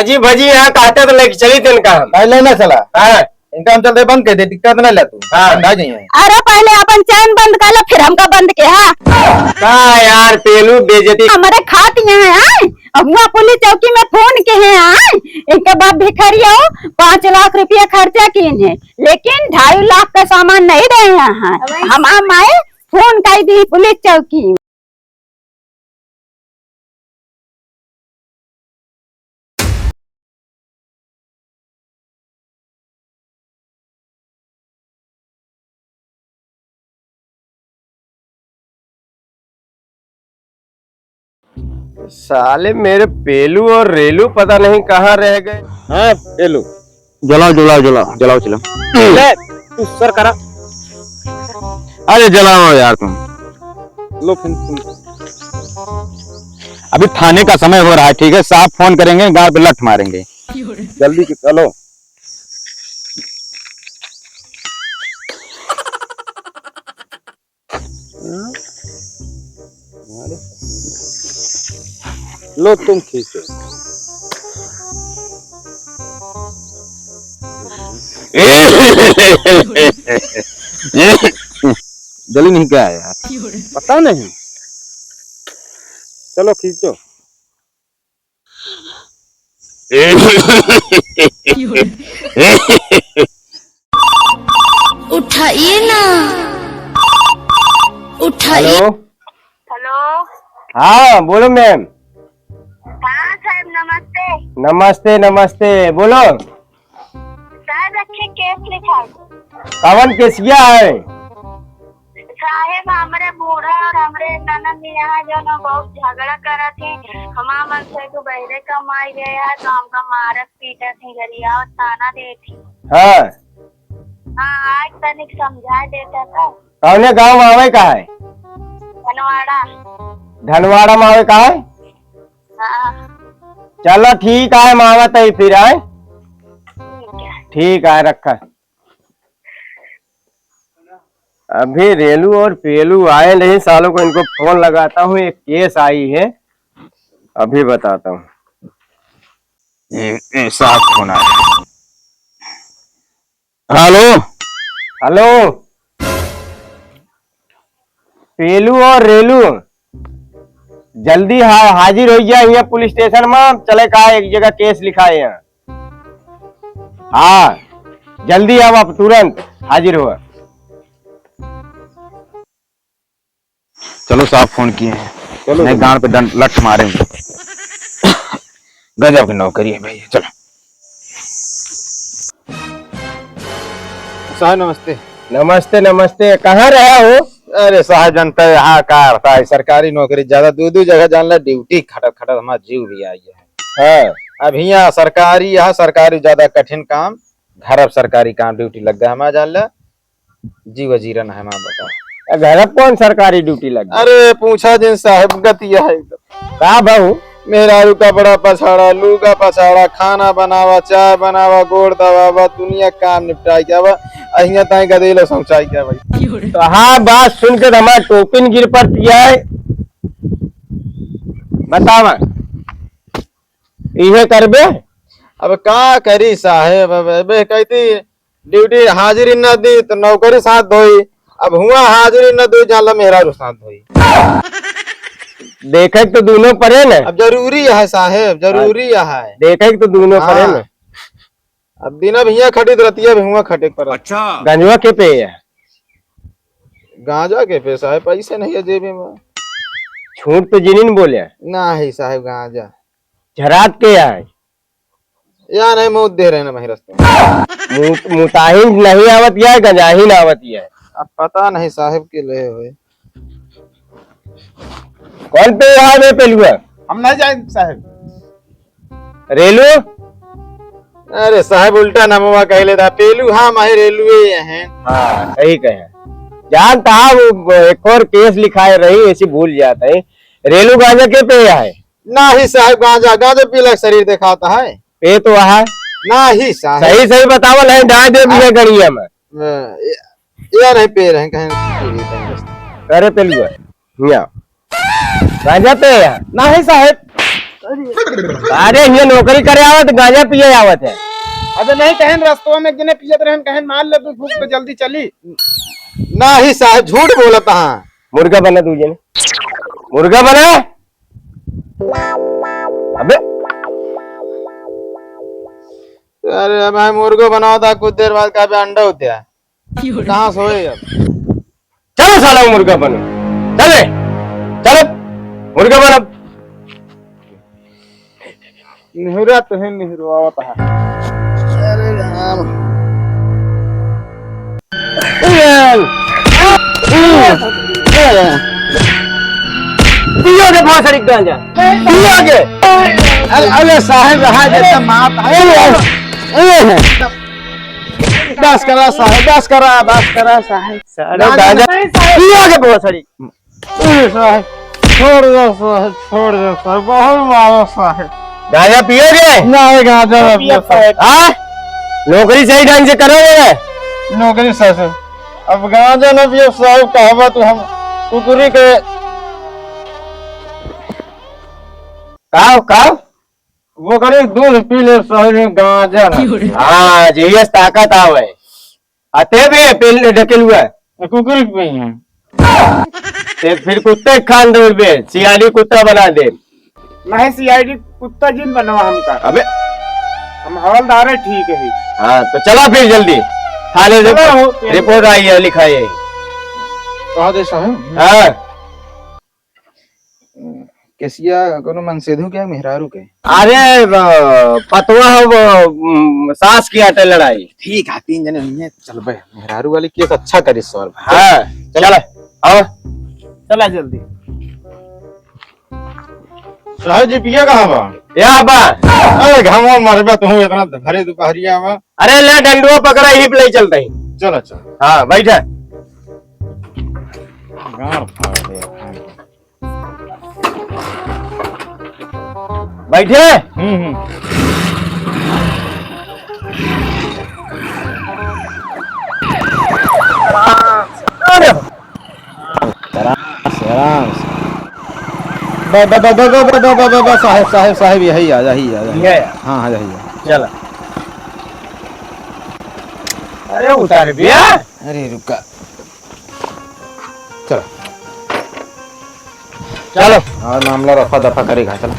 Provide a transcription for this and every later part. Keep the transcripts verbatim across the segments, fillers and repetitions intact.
जी भजी यहाँ कहते तो लेके चली थे इनका हम। नहीं, लेना चला। हाँ। इनका हम चलते बंद कर दे, दिक्कत ना ले तू। हाँ। बंद आ जाइए। अरे पहले अपन चैन बंद कर लो, फिर हमका बंद के, हाँ। का यार पेलू बेइज्जती। हमारे खात यहाँ है, अब वहाँ पुलिस चौकी में फोन के हैं, हाँ। इनके बाप भिखारी हो, पाँच लाख रुपया खर्चा किए हैं, लेकिन ढाई लाख का सामान नहीं दे हैं। हम, हम आए, फोन कर दी पुलिस चौकी। साले मेरे पेलू और रेलू पता नहीं कहाँ रह गए। हाँ, पेलू। जलाओ, जलाओ, जलाओ, जलाओ, चलो। ले, तू सर करा। अरे जलाओ यार तुम। लो फिर तुम। अभी थाने का समय हो रहा है, ठीक है? साहब फोन करेंगे, गाड़ पे लठ मारेंगे। जल्दी से चलो। लो तुम खींचो। जली नहीं क्या है यार? पता नहीं। चलो खींचो। उठाइए ना, उठाइए। हेलो। हेलो। हाँ, बोलो मैम। हाँ साहब, नमस्ते। नमस्ते, नमस्ते, बोलो। साहब, एक ठे केस लिखा है। कवन केसिया है? साहेब, हमरे बूढ़ा और हमरे ननद यहाँ जो न बहुत झगड़ा करत हैं। हमार मन से तो बहरे कमाई गया है, तो हमका मारत पीटत हैं, गरियावत ताना देत हैं। हाँ। हाँ, आज तनिक समझा देता तो। कौने गाँव में आवे का है? धनवाड़ा। धनवाड़ा में आवे का है? हाँ। चलो ठीक है, हम आवत है फिर, आए। ठीक है। ठीक है, रखा। अभी रेलू और पेलू आए नहीं, सालों को इनको फोन लगाता हूँ, एक केस आई है, अभी बताता हूँ। ए, ए, साहब फोन आया। हेलो। हेलो। पेलू और रेलू। जल्दी हा-, हाजिर होइ जा हियाँ पुलिस स्टेशन में, चले का एक जगह केस लिखाए हैं। हाँ, जल्दी आवा, तुरंत हाजिर हुआ। चलो, साहब फोन किए हैं। चलो, नहीं, चलो। गांड पे डंड लठ मारेंगे। गजब की नौकरी है भैया, चलो। साहब नमस्ते। नमस्ते, नमस्ते। कहाँ रहा हो? अरे साहब, जनता यहाँ का रहता है, सरकारी नौकरी ज्यादा, दो दो जगह जान ला ड्यूटी खटत खटत हमारा जीव भी आई है। हाँ। अब हियाँ सरकारी, यहाँ सरकारी ज्यादा कठिन काम, घर अब सरकारी काम ड्यूटी लग गया हमारा जान ला। जीव जीरन है, माँ बता। आ, घर अब कौन सरकारी ड्यूटी लग गया? अरे, पूछा जिन साहब, गतिया है एकदम। का बहू? मेहरारू कपड़ा पछाड़ा, लूगा पछाड़ा, खाना बनावा, चाय बनावा, गोड़ दबावा, दुनिया काम निपटाई के आवा, अहिया ताई गदेलो सौंचाई के आवा। तो हाँ, बात सुन के तो हमार टोपिन गिर पड़ती है। बतावा, इहे करबे? अब का करी साहेब, अब, अब कहती ड्यूटी हाजिरी न दी तो नौकरी साथ धोई, अब हुआ हाजिरी न दी, जाला मेहरारू साथ धोई। देखे के तो दोनों परे न। अब जरूरी है साहेब, जरूरी है। देखे के तो दोनों परे न। हाँ। अब दिन अब हियाँ खटी तो रतिया भी हुआ खटे के पड़त। अच्छा। गंजवा के पे है? गांजा के पे साहेब, पैसे नहीं है जेबे में। झूठ तो जिनिन बोले। ना है साहेब गांजा। झरात के है? या नहीं, मौत दे रहे ना वही रस्ते में। मु-, मुताहिन नहीं आवत या, गंजाहिन आवत या। अब पता नहीं साहेब के ले होए। कौन पे यहाँ में पेलुआ? हम नहीं जाए साहेब। रेलू? अरे साहेब, उल्टा नमवा कहले था, पेलू, हाँ, माहे रेलुए हैं। हाँ, सही कहे। जानता है, वो एक और केस लिखाए रही, ऐसी भूल जाता है। रेलू गांजा के पे है? नाही साहेब, गांजा, गांजा पीला शरीर दिखाता है। ये तो वहा। नाही साहेब। सही, सही बतावल है, डाल दे दिया हाँ। गड़िया में। हाँ, ये, ये नहीं पे रहे, कहीं अरे पेलुआ, हिया। गांजा पे है? नाही साहेब। अरे, ये नौकरी करे आवत, गांजा पिए आवत है। अबे नहीं, कहेन रस्तवा में एक जने पियत रहन, कहेन मार ले तू भूख तो जल्दी चली। नाही साहब, झूठ बोलत हा। मुर्गा बना दू जने, मुर्गा बना। अबे अरे भाई, मुर्गो बनाओ था, कुछ देर बाद का भी अंडा होते हैं। कहाँ सोए अब? चलो साला, मुर्गा बनो, चले, चलो, मुर्गा बनो। निहुरा तो है, निहुरवावत है। अरे राम। पियो के भोसड़ी गांजा, पियो के। अरे, अरे साहेब, रहा दे, अरे, सब माफ है। अरे, अरे। बस करा साहेब, बस करा, बस करा साहेब। साला गांजा गांजा नहीं साहेब। पियो के भोसड़ी। अरे साहेब, छोड़ दो साहेब, छोड़ दो साहेब, बहुत मारो साहेब। गांजा पियोगे? नहीं, गांजा ना पियो पियो साहेब। हाँ? नौकरी सही ढंग से करोगे? नौकरी सही से। अब गांजा ना पियो साहेब, कहबा तो हम कुकुरी के। काव, काव? वो करे दूध पी ले साहेब, गांजा ना पियो। हाँ, यही ताकत आवे। अते बे, पेल ढकेलुआ। कुकुर के पी हैं। ते फिर कुत्ते खान दे बे, सीआईडी कुत्ता बना दे। नहीं, सीआईडी कुत्ता जिन बनवा हमका। अबे। हम हवलदार है, ठीक है। हाँ, तो चला फिर जल्दी। थाने से चलो, हो। रिपोर्ट आई है, लिखा है। कहा दे साहब? हाँ। केसिया कोनो मनसेधु के, मेहरारू के? अरे, ब-, पतवा हो, वो, उम, सास की आटे लड़ाई। ठीक है, तीन जने हुइहैं, चलबे। मेहरारू वाली केस अच्छा करी सॉल्व। हाँ, चला। चला, आओ। चला जल्दी। साहब जी, पिया कहाँ बा? या बा। अरे, घाम मरबे तू, इतना भरे दुपहरिया बा। अरे, ले डंडुआ पकड़ा, यहीं पे ले चलते हैं। चलो, चलो। हाँ, बैठा। गाड़ फाड़ दे। बैठे। हम्म, हम्म। अरे। आराम से, आराम से। ब-, ब-, ब-, साहेब, साहेब, साहेब, यही आ, यही आ, यही आ। ये आ। हाँ, हाँ, यही आ। चला। अरे उतार भैया। अरे रुका। चलो। चलो। और मामला रफा दफा करेगा, चलो।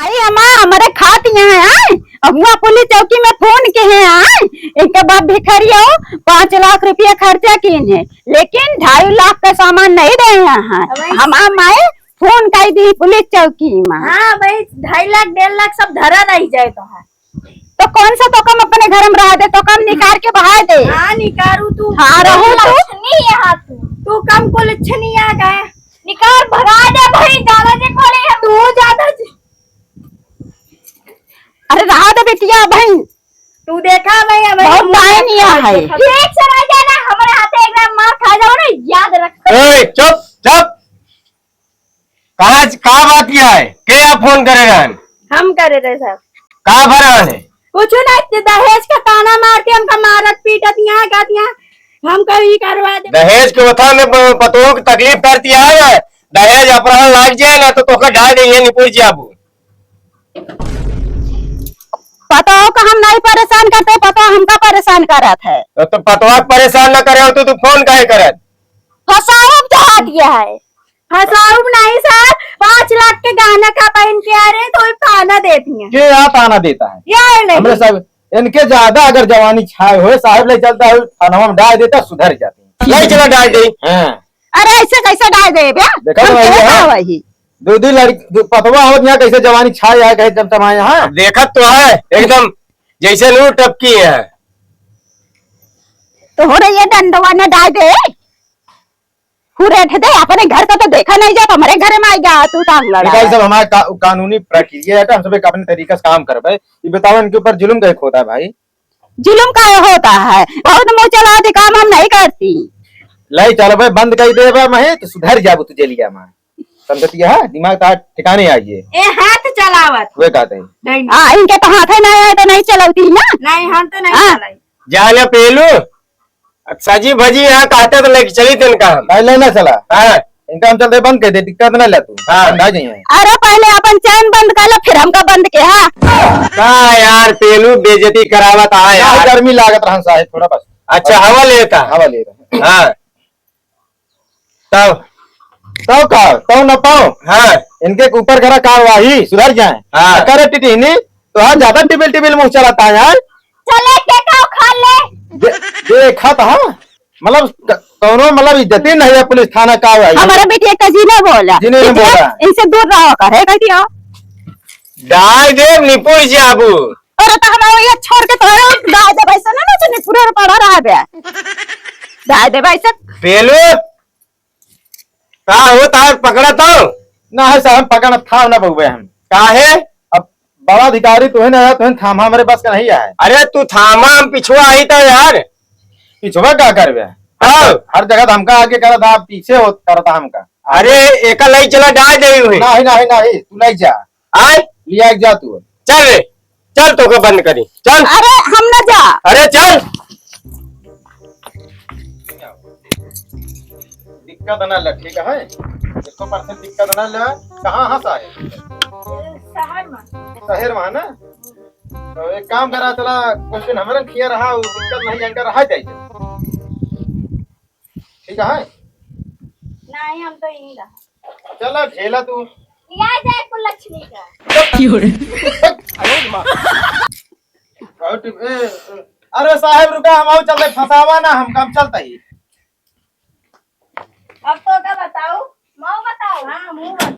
आई अम्मा, हमरे खात यहाँ आए, अब हुआ पुलिस चौकी में फोन के हैं आए, इनका बाप भिखारी हो, पाँच लाख रुपया खर्चा किए हैं, लेकिन ढाई लाख का सामान नहीं दे हैं। अबे हमार माए फोन कर दी पुलिस चौकी में। हाँ भाई, ढाई लाख, डेढ़ लाख सब धरा रही जाए तो है। तो कौन सा तो कम अपने घर में रहा दे, तो कम निकार के बहाय दे। हाँ, निकारू तू। हाँ, रहू तू। लक्षणी यहाँ तू। तू कम को लक्षणी आ गए। निकार भगा दे भाई, ज्यादा जे बोले है। तू ज्यादा जे- अरे रहा दे बिटिया भाई। तू देखा भाई, अब बहुत हम टाइम नहीं है। ठीक से रह जाए ना, हमारे हाथे एक बार मार खा जाओ ना, याद रख। ए, चुप, चुप। का, का बात किया है? के आप फोन करे रहन? हम करे रहे सर। का भरान है? कुछ ना, इतने दहेज का ताना मार के हमका मारत पीटत यहाँ का दिया, हमका ई करवा दे। दहेज के ओथा में प-, पतोह की तकलीफ करती है ना, दहेज अपहरण लाग जाए ना तो तोका डाल देंगे निपुर जी आबू। पतोह का हम नहीं परेशान करते, पतोह हमका परेशान करत है। तो, तो पतोह परेशान ना करे हो तो तू फोन काहे करत? फसावब चाहत यह है। फसावब नहीं सर, पाँच लाख के गहना का पहन के आ रहे तो ये ताना देती हैं। के यहाँ ताना देता है? ये नहीं। हमरे सब इनके ज्यादा अगर जवानी छाए होए, साहब ले चलता है, थानवा में डाल देता, सुधर जाती। ले चला डाल दे। हाँ। अरे ऐसे कैसे डाल दे बे? देखा हम तो वही कहता है। वही। दो, दो लड़की, दो पतवा हो यहाँ कैसे जवानी छाए है, कहे जब तमाए यहाँ। अब देखत तो है, एकदम जैसे लू टपकी है। तो हो रही है डंडवा न डाल दे। हुरे थे दे, अपने घर का तो देखा नहीं जाता, हमारे घर में आ गया तू टांग लड़ा। इनका ये सब हमारा का-, कानूनी प्रक्रिया है, तो हम सब एक अपने तरीका से काम करबे। ये बताओ, इनके ऊपर जुल्म कैसे होता है भाई? जुल्म का होता है, बहुत मुँह चला दे, काम हम नहीं करती। लाई चलबे, बंद कर देबे, मैं तो सुधर जाबू तू जेलिया में। समझती है, दिमाग का ठिकाने आइए। ए हाथ चलावत। वे कहते हैं। नहीं। हाँ, इनके तो हाथ ही नहीं आए तो नहीं चलती ना। नहीं, हम तो नहीं हाँ। चलाई। जाने पेलू, सजी भजी यहाँ कहते तो लेके चली तेन का हम। नहीं, लेना चला। हाँ। इनका हम चलते बंद कर दे, दिक्कत ना ले तू। हाँ। बंद आ जाइए। अरे पहले अपन चैन बंद कर लो, फिर हमका बंद के, हाँ। का यार, पेलू बेइज्जती करावत आ यार। गर्मी लागत रहन साहेब, थोड़ा बस। अच्छा, हवा लेता। हवा ले रहे। हाँ। तब? तब का? तब न पाओ? हाँ। इनके ऊपर करा कार्रवाई, सुधर जाए। हाँ। करे टिटहनी, तो हाँ, ज्यादा टिबिल टिबिल मुँह चलाता है यार। चले के का खा ले? दे-, देखा था, मतलब, क-, कौनो, मतलब, इज्जती नहीं है पुलिस थाना का है। हमारे बेटी एक जी ने बोला। जी ने इतना बोला। इनसे दूर रहो करे, कह दिया। डाल दे, निपुर जाबू। अरे तो हम ये छोड़ के तोहरे गाय दे भाई से ना, ना चने पूरा पड़ा रहा बे। गाय दे भाई से। पेलू, का हो तार पकड़ा तो? ना है साहब, पकड़ थाम ना बहुबे हम। काहे? अब बड़ा अधिकारी तुहे ना है, तुहे थामा हमरे बस का नहीं है। अरे तू थामा, हम पिछुआ आई तो यार। पिछुआ का करबे? हाँ। हर जगह तो हमका आगे करत, आप पीछे हो, करता हमका। अरे एका लई चला, डाल दे हुए। नहीं, नहीं, नहीं, तू लई जा। आय? लिया के जा तू। चल रे, चल तोके बंद करी, चल। अरे हम ना जा। अरे चल। दिक्कत ना ले, ठीक है? एको परसेंट दिक्कत ना ले। कहाँ हँस आए? शहर में। शहर में है ना? तो एक काम करा, चला कुछ दिन हमारे खिया रहा, वो दिक्कत नहीं, इनका रहा जाए। ठीक है? नहीं, हम तो यहीं रहा। चला, झेला तू। लिया जाए कुल लक्ष्मी का। बहुत, ए, ए, अरे साहेब रुका, हम आऊ चलते, फंसावा ना हमका, हम चलते ही। अब तो का बताऊ? मऊ बताऊ। हाँ, मुँह बन।